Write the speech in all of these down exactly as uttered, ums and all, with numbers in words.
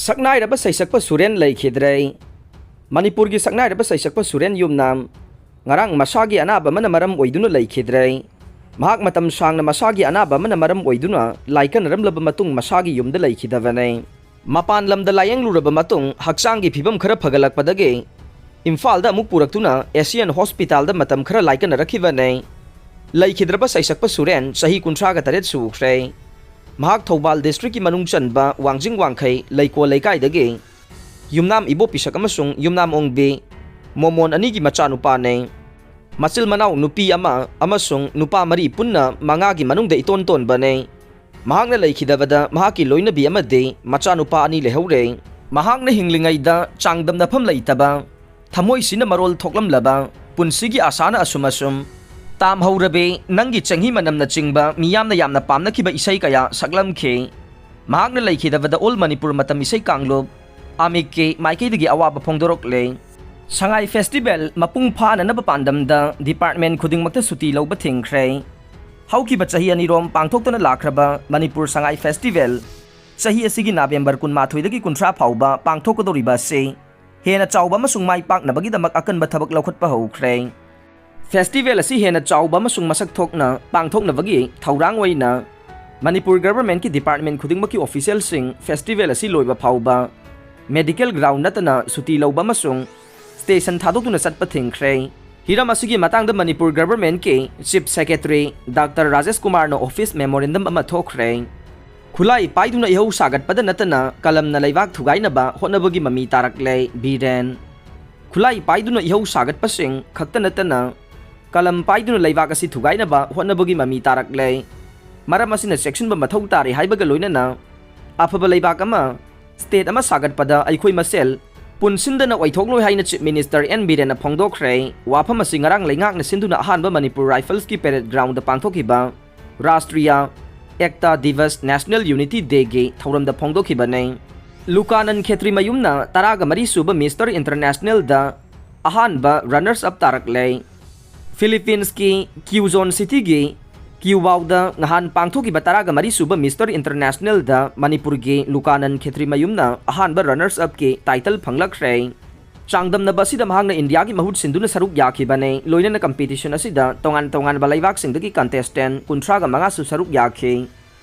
ꯁꯛꯅꯥꯏꯔꯕ ꯁꯩꯁꯛꯄ ꯁꯨꯔꯦꯟ ꯂꯩꯈꯤꯗ꯭ꯔꯦ꯫ ꯃꯅꯤꯄꯨꯔꯒꯤ ꯁꯛꯅꯥꯏꯔꯕ ꯁꯩꯁꯛꯄ ꯁꯨꯔꯦꯟ ꯌꯨꯝꯅꯥꯝ ꯉꯔꯥꯡ ꯃꯁꯥꯒꯤ ꯑꯅꯥꯕ ꯑꯃꯅ ꯃꯔꯝ ꯑꯣꯏꯗꯨꯅ ꯂꯩꯈꯤꯗ꯭ꯔꯦ꯫ ꯃꯍꯥꯛ ꯃꯇꯝ ꯁꯥꯡꯅ ꯃꯁꯥꯒꯤ ꯑꯅꯥꯕ ꯑꯃꯅ ꯃꯔꯝ ꯑꯣꯏꯗꯨꯅ ꯂꯥꯏꯀꯠꯅꯔꯝꯂꯕ ꯃꯇꯨꯡ ꯃꯁꯥꯒꯤ ꯌꯨꯝꯗ ꯂꯩꯈꯤꯗꯕꯅꯤ꯫ ꯃꯄꯥꯟ ꯂꯝꯗ ꯂꯥꯌꯦꯡꯂꯨꯔꯕ ꯃꯇꯨꯡ ꯍꯛꯆꯥꯡꯒꯤ ꯐꯤꯕꯝ ꯈꯔ ꯐꯒꯠꯂꯛꯄꯗꯒꯤ ꯏꯝꯐꯥꯜꯗ ꯑꯃꯨꯛ ꯄꯨꯔꯛꯇꯨꯅ ꯑꯦꯁꯤꯌꯥꯟ ꯍꯣꯁꯄꯤꯇꯥꯜꯗ ꯃꯇꯝ ꯈꯔ ꯂꯥꯏꯀꯠꯅꯔꯛꯈꯤꯕꯅꯤ꯫ ꯂꯩꯈꯤꯗ꯭ꯔꯕ ꯁꯩꯁꯛꯄ ꯁꯨꯔꯦꯟ ꯆꯍꯤ ꯀꯨꯟꯊ꯭ꯔꯥꯒ ꯇꯔꯦꯠ ꯁꯨꯈ꯭ꯔꯦ꯫ ꯃꯍꯥꯛ ꯊꯧꯕꯥꯜ ꯗꯤꯁꯇ꯭ꯔꯤꯛꯀꯤ ꯃꯅꯨꯡ ꯆꯟꯕ ꯋꯥꯡꯖꯤꯡ ꯋꯥꯡꯈꯩ ꯂꯩꯀꯣꯜ ꯂꯩꯀꯥꯏꯗꯒꯤ ꯌꯨꯝꯅꯥꯝ ꯏꯕꯣ ꯄꯤꯁꯛ ꯑꯃꯁꯨꯡ ꯌꯨꯝꯅꯥꯝ ꯑꯣꯡꯕꯤ ꯃꯣꯃꯣꯟ ꯑꯅꯤꯒꯤ ꯃꯆꯥꯅꯨꯄꯥꯅꯤ꯫ ꯃꯆꯤꯜ ꯃꯅꯥꯎ ꯅꯨꯄꯤ ꯑꯃ ꯑꯃꯁꯨꯡ ꯅꯨꯄꯥ ꯃꯔꯤ ꯄꯨꯟꯅ ꯃꯉꯥꯒꯤ ꯃꯅꯨꯡꯗ ꯏꯇꯣꯟ ꯇꯣꯟꯕꯅꯤ꯫ ꯃꯍꯥꯛꯅ ꯂꯩꯈꯤꯗꯕꯗ ꯃꯍꯥꯛꯀꯤ ꯂꯣꯏꯅꯕꯤ ꯑꯃꯗꯤ ꯃꯆꯥꯅꯨꯄꯥ ꯑꯅꯤ ꯂꯩꯍꯧꯔꯦ꯫ ꯃꯍꯥꯛꯅ ꯍꯤꯡꯂꯤꯉꯩꯗ ꯆꯥꯡꯗꯝꯅꯐꯝ ꯂꯩꯇꯕ, ꯊꯃꯣꯏꯁꯤꯅ ꯃꯔꯣꯜ ꯊꯣꯛꯂꯝꯂꯕ, ꯄꯨꯟꯁꯤꯒꯤ ꯑꯁꯥꯅ ꯑꯁꯨꯝ ꯑꯁꯨꯝ ꯇꯥꯝꯍꯧꯔꯕꯤ, ꯅꯪꯒꯤ ꯆꯦꯡꯍꯤ ꯃꯅꯝꯅꯆꯤꯡꯕ ꯃꯤꯌꯥꯝꯅ ꯌꯥꯝꯅ ꯄꯥꯝꯅꯈꯤꯕ ꯏꯁꯩ ꯀꯌꯥ ꯁꯛꯂꯝꯈꯤ꯫ ꯃꯍꯥꯛꯅ ꯂꯩꯈꯤꯗꯕꯗ ꯑꯣꯜ ꯃꯅꯤꯄꯨꯔ ꯃꯇꯝ ꯏꯁꯩ ꯀꯥꯡꯂꯨꯞ ꯑꯃꯤꯛꯀꯤ ꯃꯥꯏꯀꯩꯗꯒꯤ ꯑꯋꯥꯕ ꯐꯣꯡꯗꯣꯔꯛꯂꯦ꯫ ꯁꯉꯥꯏ ꯐꯦꯁꯇꯤꯚꯦꯜ ꯃꯄꯨꯡ ꯐꯥꯅꯅꯕ ꯄꯥꯟꯗꯝꯗ ꯗꯤꯄꯥꯔꯠꯃꯦꯟ ꯈꯨꯗꯤꯡꯃꯛꯇ ꯁꯨꯇꯤ ꯂꯧꯕ ꯊꯤꯡꯈ꯭ꯔꯦ꯫ ꯍꯧꯈꯤꯕ ꯆꯍꯤ ꯑꯅꯤꯔꯣꯝ ꯄꯥꯡꯊꯣꯛꯇꯨꯅ ꯂꯥꯛꯈ꯭ꯔꯕ ꯃꯅꯤꯄꯨꯔ ꯁꯉꯥꯏ ꯐꯦꯁꯇꯤꯚꯦꯜ ꯆꯍꯤ ꯑꯁꯤꯒꯤ ꯅꯕꯦꯝꯕꯔ ꯀꯨꯟꯃꯥꯊꯣꯏꯗꯒꯤ ꯀꯨꯟꯊ꯭ꯔꯥ ꯐꯥꯎꯕ ꯄꯥꯡꯊꯣꯛꯀꯗꯧꯔꯤꯕ ꯑꯁꯤ ꯍꯦꯟꯅ ꯆꯥꯎꯕ ꯑꯃꯁꯨꯡ ꯃꯥꯏ ꯄꯥꯛꯅꯕꯒꯤꯗꯃꯛ ꯑꯀꯟꯕ ꯊꯕꯛ ꯂꯧꯈꯠꯄ ꯍꯧꯈ꯭ꯔꯦ꯫ ꯐꯦꯁꯇꯤꯚꯦꯜ ꯑꯁꯤ ꯍꯦꯟꯅ ꯆꯥꯎꯕ ꯑꯃꯁꯨꯡ ꯃꯁꯛ ꯊꯣꯛꯅ ꯄꯥꯡꯊꯣꯛꯅꯕꯒꯤ ꯊꯧꯔꯥꯡ ꯑꯣꯏꯅ ꯃꯅꯤꯄꯨꯔ ꯒꯚꯔꯟꯃꯦꯟꯠꯀꯤ ꯗꯤꯄꯥꯔꯠꯃꯦꯟꯠ ꯈꯨꯗꯤꯡꯃꯛꯀꯤ ꯑꯣꯐꯤꯁꯤꯌꯦꯜꯁꯤꯡ ꯐꯦꯁꯇꯤꯚꯦꯜ ꯑꯁꯤ ꯂꯣꯏꯕ ꯐꯥꯎꯕ ꯃꯦꯗꯤꯀꯦꯜ ꯒ꯭ꯔꯥꯎꯟ ꯅꯠꯇꯅ ꯁꯨꯇꯤ ꯂꯧꯕ ꯑꯃꯁꯨꯡ ꯁ꯭ꯇꯦꯁꯟ ꯊꯥꯗꯣꯛꯇꯨꯅ ꯆꯠꯄ ꯊꯤꯡꯈ꯭ꯔꯦ꯫ ꯍꯤꯔꯝ ꯑꯁꯤꯒꯤ ꯃꯇꯥꯡꯗ ꯃꯅꯤꯄꯨꯔ ꯒꯚꯔꯟꯃꯦꯟꯠꯀꯤ ꯆꯤꯐ ꯁꯦꯀ꯭ꯔꯦꯇꯔꯤ ꯗꯥꯛꯇꯔ ꯔꯥꯖꯦꯁ ꯀꯨꯃꯥꯔꯅ ꯑꯣꯐꯤꯁ ꯃꯦꯃꯣꯔꯦꯟꯗꯝ ꯑꯃ ꯊꯣꯛꯈ꯭ꯔꯦ꯫ ꯈꯨꯠꯂꯥꯏ ꯄꯥꯏꯗꯨꯅ ꯏꯍꯧ ꯁꯥꯒꯠꯄꯗ ꯅꯠꯇꯅ ꯀꯂꯝꯅ ꯂꯩꯕꯥꯛ ꯊꯨꯒꯥꯏꯅꯕ ꯍꯣꯠꯅꯕꯒꯤ ꯃꯃꯤ ꯇꯥꯔꯛꯂꯦ ꯕꯤꯔꯦꯟ꯫ ꯈꯨꯠꯂꯥꯏ ꯄꯥꯏꯗꯨꯅ ꯏꯍꯧ ꯁꯥꯒꯠꯄꯁꯤꯡ ꯈꯛꯇ ꯅꯠꯇꯅ ꯀꯂꯝ ꯄꯥꯏꯗꯨꯅ ꯂꯩꯕꯥꯛ ꯑꯁꯤ ꯊꯨꯒꯥꯏꯅꯕ ꯍꯣꯠꯅꯕꯒꯤ ꯃꯃꯤ ꯇꯥꯔꯛꯂꯦ꯫ ꯃꯔꯝ ꯑꯁꯤꯅ ꯆꯦꯛꯁꯤꯟꯕ ꯃꯊꯧ ꯇꯥꯔꯦ ꯍꯥꯏꯕꯒ ꯂꯣꯏꯅꯅ ꯑꯐꯕ ꯂꯩꯕꯥꯛ ꯑꯃ, ꯁ꯭ꯇꯦꯠ ꯑꯃ ꯁꯥꯒꯠꯄꯗ ꯑꯩꯈꯣꯏ ꯃꯁꯦꯜ ꯄꯨꯟꯁꯤꯟꯗꯅ ꯑꯣꯏꯊꯣꯛꯂꯣꯏ ꯍꯥꯏꯅ ꯆꯤꯐ ꯃꯤꯅꯤꯁꯇꯔ ꯑꯦꯟ ꯕꯤꯔꯦꯟꯅ ꯐꯣꯡꯗꯣꯛꯈ꯭ꯔꯦ꯫ ꯋꯥꯐꯝ ꯑꯁꯤ ꯉꯔꯥꯡ ꯂꯩꯉꯥꯛꯅ ꯁꯤꯟꯗꯨꯅ ꯑꯍꯥꯟꯕ ꯃꯅꯤꯄꯨꯔ ꯔꯥꯏꯐꯜꯁꯀꯤ ꯄꯦꯔꯦꯗ ꯒ꯭ꯔꯥꯎꯟꯗ ꯄꯥꯡꯊꯣꯛꯈꯤꯕ ꯔꯥꯁꯇ꯭ꯔꯤꯌꯥ ꯑꯦꯛꯇꯥ ꯗꯤꯚꯁ, ꯅꯦꯁꯅꯦꯜ ꯌꯨꯅꯤꯇꯤ ꯗꯦꯒꯤ ꯊꯧꯔꯝꯗ ꯐꯣꯡꯗꯣꯛꯈꯤꯕꯅꯤ꯫ ꯂꯨꯀꯥꯅꯟ ꯈꯦꯇ꯭ꯔꯤ ꯃꯌꯨꯝꯅ ꯇꯔꯥꯒ ꯃꯔꯤ ꯁꯨꯕ ꯃꯤꯁꯇꯔ ꯏꯟꯇꯔꯅꯦꯁꯅꯦꯜꯗ ꯑꯍꯥꯟꯕ ꯔꯟꯅꯔꯁ ꯑꯞ ꯇꯥꯔꯛꯂꯦ꯫ ꯐꯤꯂꯤꯄꯤꯟꯁꯀꯤ ꯀ꯭ꯌꯨꯖꯣꯟ ꯁꯤꯇꯤꯒꯤ ꯀ꯭ꯌꯨꯕꯥꯎꯗ ꯉꯍꯥꯟ ꯄꯥꯡꯊꯣꯛꯈꯤꯕ ꯇꯔꯥꯒ ꯃꯔꯤ ꯁꯨꯕ ꯃꯤꯁꯇꯔ ꯏꯟꯇꯔꯅꯦꯁꯅꯦꯜꯗ ꯃꯅꯤꯄꯨꯔꯒꯤ ꯂꯨꯀꯥꯅꯟ ꯈꯦꯇ꯭ꯔꯤꯃꯌꯨꯝꯅ ꯑꯍꯥꯟꯕ ꯔꯅꯔꯁ ꯑꯞꯀꯤ ꯇꯥꯏꯇꯜ ꯐꯪꯂꯛꯈ꯭ꯔꯦ꯫ ꯆꯥꯡꯗꯝꯅꯕ ꯑꯁꯤꯗ ꯃꯍꯥꯛꯅ ꯏꯟꯗꯤꯌꯥꯒꯤ ꯃꯍꯨꯠ ꯁꯤꯟꯗꯨꯅ ꯁꯔꯨꯛ ꯌꯥꯈꯤꯕꯅꯦ꯫ ꯂꯣꯏꯅꯅ ꯀꯝꯄꯤꯇꯤꯁꯟ ꯑꯁꯤꯗ ꯇꯣꯉꯥꯟ ꯇꯣꯉꯥꯟꯕ ꯂꯩꯕꯥꯛꯁꯤꯡꯗꯒꯤ ꯀꯟꯇꯦꯁꯇꯦꯟ ꯀꯨꯟꯊ꯭ꯔꯥꯒ ꯃꯉꯥꯁꯨ ꯁꯔꯨꯛ ꯌꯥꯈꯤ꯫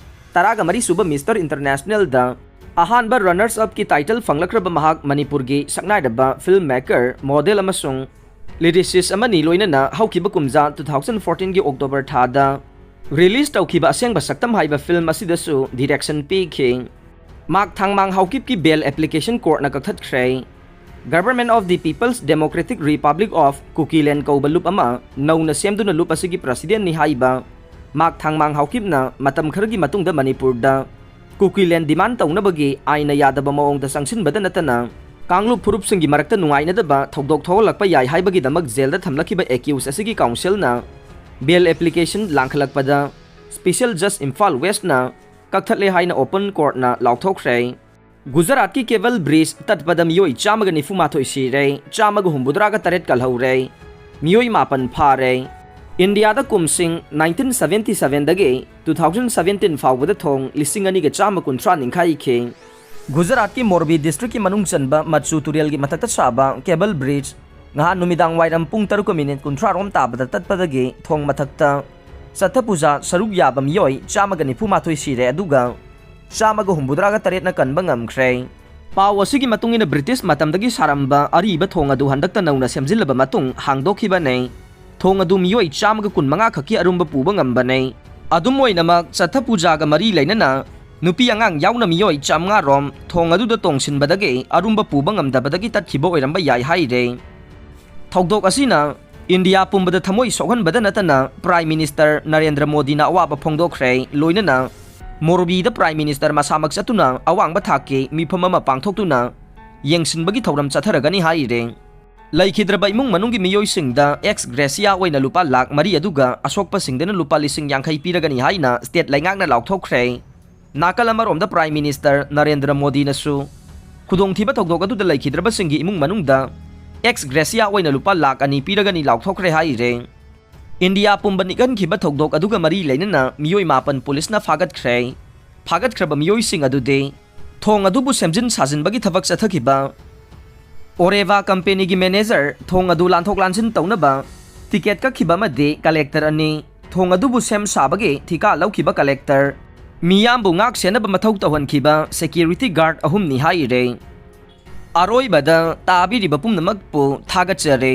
ꯇꯔꯥꯒ ꯃꯔꯤ ꯁꯨꯕ ꯃꯤꯁꯇꯔ ꯏꯟꯇꯔꯅꯦꯁꯅꯦꯜꯗ ꯑꯍꯥꯟꯕ ꯔꯅꯔꯁ ꯑꯞꯀꯤ ꯇꯥꯏꯇꯜ ꯐꯪꯂꯛꯈ꯭ꯔꯕ ꯃꯍꯥꯛ ꯃꯅꯤꯄꯨꯔꯒꯤ ꯁꯛꯅꯥꯏꯔꯕ ꯐꯤꯜꯝ ꯃꯦꯀꯔ, ꯃꯣꯗꯦꯜ ꯑꯃꯁꯨꯡ ꯂꯤꯔꯤꯁꯤꯁ ꯑꯃꯅꯤ꯫ ꯂꯣꯏꯅꯅ ꯍꯧꯈꯤꯕ ꯀꯨꯝꯖꯥ two thousand fourteen ꯒꯤ ꯑꯣꯛꯇꯣꯕꯔ ꯊꯥꯗ ꯔꯤꯂꯤꯖ ꯇꯧꯈꯤꯕ ꯑꯁꯦꯡꯕ ꯁꯛꯇꯝ ꯍꯥꯏꯕ ꯐꯤꯜꯝ ꯑꯁꯤꯗꯁꯨ ꯗꯤꯔꯦꯛꯁꯟ ꯄꯤꯈꯤ꯫ ꯃꯥꯛ ꯊꯥꯡꯃꯥꯡ ꯍꯥꯎꯀꯤꯞꯀꯤ ꯕꯦꯜ application ꯀꯣꯔꯠꯅ ꯀꯛꯊꯠꯈ꯭ꯔꯦ꯫ Government of the People's Democratic Republic of Kukiland ꯀꯧꯕ ꯂꯨꯞ ꯑꯃ ꯅꯧꯅ ꯁꯦꯝꯗꯨꯅ ꯂꯨꯞ ꯑꯁꯤꯒꯤ ꯄ꯭ꯔꯁꯤꯗꯦꯟꯅꯤ ꯍꯥꯏꯕ ꯃꯥꯛ ꯊꯥꯡꯃꯥꯡ ꯍꯥꯎꯀꯤꯞꯅ ꯃꯇꯝ ꯈꯔꯒꯤ ꯃꯇꯨꯡꯗ ꯃꯅꯤꯄꯨꯔꯗ ꯀꯨꯀꯤꯂꯦꯟ ꯗꯤꯃꯥꯟ ꯇꯧꯅꯕꯒꯤ ꯑꯥꯏꯟꯅ ꯌꯥꯗꯕ ꯃꯑꯣꯡꯗ ꯆꯪꯁꯤꯟꯕꯗ ꯅꯠꯇꯅ ꯀꯥꯡꯂꯨꯞ ꯐꯨꯔꯨꯞꯁꯤꯡꯒꯤ ꯃꯔꯛꯇ ꯅꯨꯡꯉꯥꯏꯅꯗꯕ ꯊꯧꯗꯣꯛ ꯊꯣꯛꯍꯜꯂꯛꯄ ꯌꯥꯏ ꯍꯥꯏꯕꯒꯤꯗꯃꯛ ꯖꯦꯜꯗ ꯊꯝꯂꯛꯈꯤꯕ ꯑꯦꯀ꯭ꯌꯨꯁ ꯑꯁꯤꯒꯤ ꯀꯥꯎꯟꯁꯤꯜꯅ ꯕꯦꯜ ꯑꯦꯄ꯭ꯂꯤꯀꯦꯁꯟ ꯂꯥꯡꯈꯠꯂꯛꯄꯗ ꯁ꯭ꯄꯦꯁꯤꯌꯦꯜ ꯖꯖ ꯏꯝꯐꯥꯜ ꯋꯦꯁ꯭ꯠꯅ ꯀꯛꯊꯠꯂꯦ ꯍꯥꯏꯅ ꯑꯣꯄꯟ ꯀꯣꯔꯠꯅ ꯂꯥꯎꯊꯣꯛꯈ꯭ꯔꯦ꯫ ꯒꯨꯖꯔꯥꯠꯀꯤ ꯀꯦꯕꯜ ꯕ꯭ꯔꯤꯖ ꯇꯠꯄꯗ ꯃꯤꯑꯣꯏ ꯆꯥꯝꯃꯒ ꯅꯤꯐꯨ ꯃꯥꯊꯣꯏ ꯁꯤꯔꯦ, ꯆꯥꯝꯃꯒ ꯍꯨꯝꯐꯨꯇꯔꯥꯒ ꯇꯔꯦꯠ ꯀꯜꯍꯧꯔꯦ, ꯃꯤꯑꯣꯏ ꯃꯥꯄꯟ ꯐꯥꯔꯦ꯫ ꯏꯟꯗꯤꯌꯥꯗ ꯀꯨꯝꯁꯤꯡ nineteen seventy seven ꯗꯒꯤ two thousand seventeen ꯐꯥꯎꯕꯗ ꯊꯣꯡ ꯂꯤꯁꯤꯡ ꯑꯅꯤꯒ ꯆꯥꯝꯃ ꯀꯨꯟꯊ꯭ꯔꯥ ꯅꯤꯡꯈꯥꯏꯈꯤ꯫ ꯒꯨꯖꯔꯥꯠꯀꯤ ꯃꯣꯔꯕꯤ ꯗꯤꯁꯇ꯭ꯔꯤꯛꯀꯤ ꯃꯅꯨꯡ ꯆꯟꯕ ꯃꯆꯨ ꯇꯨꯔꯦꯜꯒꯤ ꯃꯊꯛꯇ ꯁꯥꯕ ꯀꯦꯕꯜ ꯕ꯭ꯔꯤꯖ ꯉꯍꯥꯟ ꯅꯨꯃꯤꯗꯥꯡ ꯋꯥꯏꯔꯝ ꯄꯨꯡ ꯇꯔꯨꯛꯀ ꯃꯤꯅꯤꯠ ꯀꯨꯟꯊ꯭ꯔꯥ ꯔꯣꯝ ꯇꯥꯕꯗ ꯇꯠꯄꯗꯒꯤ ꯊꯣꯡ ꯃꯊꯛꯇ ꯆꯠꯊ ꯄꯨꯖꯥ ꯁꯔꯨꯛ ꯌꯥꯕ ꯃꯤꯑꯣꯏ ꯆꯥꯝꯃꯒ ꯅꯤꯐꯨ ꯃꯥꯊꯣꯏ ꯁꯤꯔꯦ, ꯑꯗꯨꯒ ꯆꯥꯝꯃꯒ ꯍꯨꯝꯐꯨꯇꯔꯥꯒ ꯇꯔꯦꯠꯅ ꯀꯟꯕ ꯉꯝꯈ꯭ꯔꯦ꯫ ꯄꯥꯎ ꯑꯁꯤꯒꯤ ꯃꯇꯨꯡ ꯏꯟꯅ, ꯕ꯭ꯔꯤꯇꯤꯁ ꯃꯇꯝꯗꯒꯤ ꯁꯥꯔꯝꯕ ꯑꯔꯤꯕ ꯊꯣꯡ ꯑꯗꯨ ꯍꯟꯗꯛꯇ ꯅꯧꯅ ꯁꯦꯝꯖꯤꯜꯂꯕ ꯃꯇꯨꯡ ꯍꯥꯡꯗꯣꯛꯈꯤꯕꯅꯦ꯫ ꯊꯣꯡ ꯑꯗꯨ ꯃꯤꯑꯣꯏ ꯆꯥꯝꯃꯒ ꯀꯨꯟꯃꯉꯥ ꯈꯛꯀꯤ ꯑꯔꯨꯝꯕ ꯄꯨꯕ ꯉꯝꯕꯅꯦ꯫ ꯑꯗꯨꯝ ꯑꯣꯏꯅꯃꯛ, ꯆꯠꯊ ꯄꯨꯖꯥꯒ ꯃꯔꯤ ꯂꯩꯅꯅ ꯅꯨꯄꯤ ꯑꯉꯥꯡ ꯌꯥꯎꯅ ꯃꯤꯑꯣꯏ ꯆꯥꯝꯃꯉꯥ ꯔꯣꯝ ꯊꯣꯡ ꯑꯗꯨꯗ ꯇꯣꯡꯁꯤꯟꯕꯗꯒꯤ ꯑꯔꯨꯝꯕ ꯄꯨꯕ ꯉꯝꯗꯕꯗꯒꯤ ꯇꯠꯈꯤꯕ ꯑꯣꯏꯔꯝꯕ ꯌꯥꯏ ꯍꯥꯏꯔꯦ꯫ ꯊꯧꯗꯣꯛ ꯑꯁꯤꯅ ꯏꯟꯗꯤꯌꯥ ꯄꯨꯝꯕꯗ ꯊꯃꯣꯏ ꯁꯣꯛꯍꯟꯕꯗ ꯅꯠꯇꯅ ꯄ꯭ꯔꯥꯏꯝ ꯃꯤꯅꯤꯁꯇꯔ ꯅꯔꯦꯟꯗ꯭ꯔ ꯃꯣꯗꯤꯅ ꯑꯋꯥꯕ ꯐꯣꯡꯗꯣꯛꯈ꯭ꯔꯦ, ꯂꯣꯏꯅꯅ ꯃꯣꯔꯕꯤꯗ ꯄ꯭ꯔꯥꯏꯝ ꯃꯤꯅꯤꯁꯇꯔ ꯃꯁꯥꯃꯛ ꯆꯠꯇꯨꯅ ꯑꯋꯥꯡꯕ ꯊꯥꯛꯀꯤ ꯃꯤꯐꯝ ꯑꯃ ꯄꯥꯡꯊꯣꯛꯇꯨꯅ ꯌꯦꯡꯁꯤꯟꯕꯒꯤ ꯊꯧꯔꯝ ꯆꯠꯊꯔꯒꯅꯤ ꯍꯥꯏꯔꯦ꯫ ꯂꯩꯈꯤꯗ꯭ꯔꯕ ꯏꯃꯨꯡ ꯃꯅꯨꯡꯒꯤ ꯃꯤꯑꯣꯏꯁꯤꯡꯗ ꯑꯦꯛꯁ ꯒ꯭ꯔꯦꯁꯤꯌꯥ ꯑꯣꯏꯅ ꯂꯨꯄꯥ ꯂꯥꯈ ꯃꯔꯤ ꯑꯗꯨꯒ ꯑꯁꯣꯛꯄꯁꯤꯡꯗꯅ ꯂꯨꯄꯥ ꯂꯤꯁꯤꯡ ꯌꯥꯡꯈꯩ ꯄꯤꯔꯒꯅꯤ ꯍꯥꯏꯅ ꯁ꯭ꯇꯦꯠ ꯂꯩꯉꯥꯛꯅ ꯂꯥꯎꯊꯣꯛꯈ꯭ꯔꯦ꯫ ꯅꯥꯀꯜ ꯑꯃꯔꯣꯝꯗ ꯄ꯭ꯔꯥꯏꯝ ꯃꯤꯅꯤꯁꯇꯔ ꯅꯔꯦꯟꯗ꯭ꯔ ꯃꯣꯗꯤꯅꯁꯨ ꯈꯨꯗꯣꯡꯊꯤꯕ ꯊꯧꯗꯣꯛ ꯑꯗꯨꯗ ꯂꯩꯈꯤꯗ꯭ꯔꯕꯁꯤꯡꯒꯤ ꯏꯃꯨꯡ ꯃꯅꯨꯡꯗ ꯑꯦꯛꯁ ꯒ꯭ꯔꯦꯁꯤꯌꯥ ꯑꯣꯏꯅ ꯂꯨꯄꯥ ꯂꯥꯈ ꯑꯅꯤ ꯄꯤꯔꯒꯅꯤ ꯂꯥꯎꯊꯣꯛꯈ꯭ꯔꯦ ꯍꯥꯏꯔꯦ꯫ ꯏꯟꯗꯤꯌꯥ ꯄꯨꯝꯕ ꯅꯤꯛꯍꯟꯈꯤꯕ ꯊꯧꯗꯣꯛ ꯑꯗꯨꯒ ꯃꯔꯤ ꯂꯩꯅꯅ ꯃꯤꯑꯣꯏ ꯃꯥꯄꯟ ꯄꯨꯂꯤꯁꯅ ꯐꯥꯒꯠꯈ꯭ꯔꯦ꯫ ꯐꯥꯒꯠꯈ꯭ꯔꯕ ꯃꯤꯑꯣꯏꯁꯤꯡ ꯑꯗꯨꯗꯤ ꯊꯣꯡ ꯑꯗꯨꯕꯨ ꯁꯦꯝꯖꯤꯟ ꯁꯥꯖꯤꯟꯕꯒꯤ ꯊꯕꯛ ꯆꯠꯊꯈꯤꯕ ꯑꯣꯔꯦꯚꯥ ꯀꯝꯄꯦꯅꯤꯒꯤ ꯃꯦꯅꯦꯖꯔ, ꯊꯣꯡ ꯑꯗꯨ ꯂꯥꯟꯊꯣꯛ ꯂꯥꯟꯁꯤꯟ ꯇꯧꯅꯕ ꯇꯤꯀꯦꯠ ꯀꯛꯈꯤꯕ ꯑꯃꯗꯤ ꯀꯂꯦꯛꯇꯔ ꯑꯅꯤ, ꯊꯣꯡ ꯑꯗꯨꯕꯨ ꯁꯦꯝ ꯁꯥꯕꯒꯤ ꯊꯤꯀꯥ ꯂꯧꯈꯤꯕ ꯀꯂꯦꯛꯇꯔ, ꯃꯤꯌꯥꯝꯕꯨ ꯉꯥꯛ ꯁꯦꯟꯅꯕ ꯃꯊꯧ ꯇꯧꯍꯟꯈꯤꯕ ꯁꯦꯀ꯭ꯌꯨꯔꯤꯇꯤ ꯒꯥꯔꯗ ꯑꯍꯨꯝꯅꯤ ꯍꯥꯏꯔꯦ꯫ ꯑꯔꯣꯏꯕꯗ ꯇꯥꯕꯤꯔꯤꯕ ꯄꯨꯝꯅꯃꯛꯄꯨ ꯊꯥꯒꯠꯆꯔꯤ꯫